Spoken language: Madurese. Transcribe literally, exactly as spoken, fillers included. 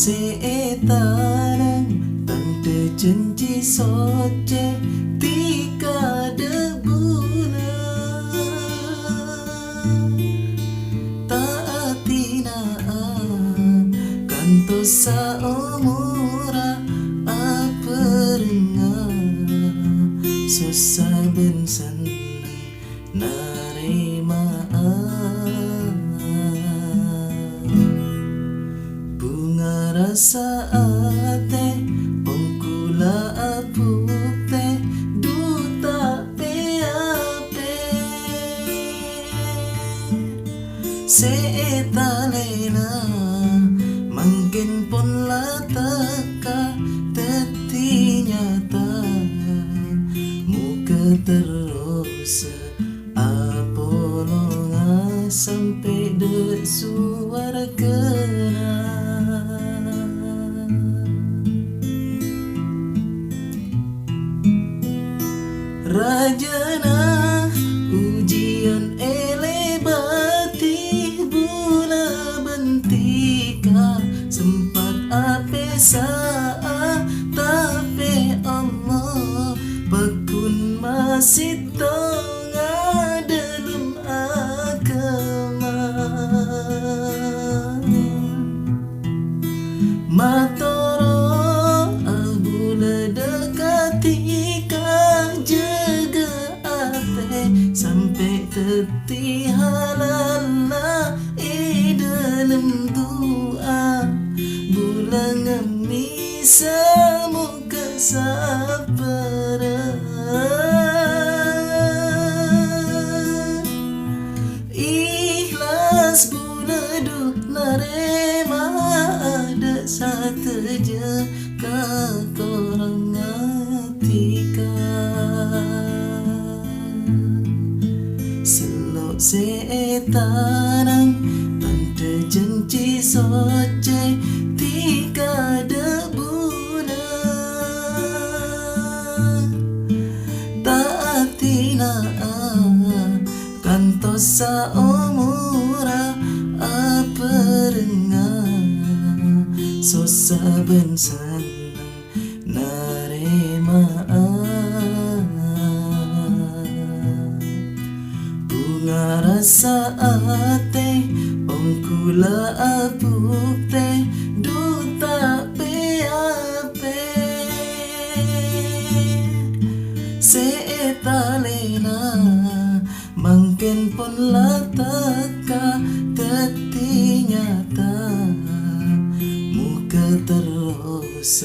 Sè ètarèng tandhâ janji soccè dhika dhâbuna. Ta' atina'a kantos saomorra abhârengnga, sossa bân senneng narèma'a. Bhunga rassa atè ongghu la abuktè, dhu ta' pè-apè. Sè ètalèna mangkèn pon la tekka dhâddhi nyata, moghâ terros apolonga sampè' dhâ' sowarghâna. Rajâna ujiyân èlèbâdhi bulâ bân dhika, sempat apèsa'a, tapè Allah paggun masèttonga dhâlem aghâma. Matoro'a bulâ dhâ' ka dhika, jâgâ atè sampè' dhâddhi halalla è dhâlem du'a. Bulâ ngemmèsa moghâ sabbhârâ. Ikhlas bulâ dhâ' narèma'a dhâ' sadhâjâ kakorangnga dhika. Sello' sè ètarèng tandhâ janji soccè dhika dhâbuna. Ta' atina'a kantos saomorra abhârengnga, sossa bân senneng narèma'a. Bhunga rassa atè ongghu la abuktè, dhu ta' pè-apè. Sè ètalèna mangkèn pon la tekka dhâddhi nyata, moghâ terros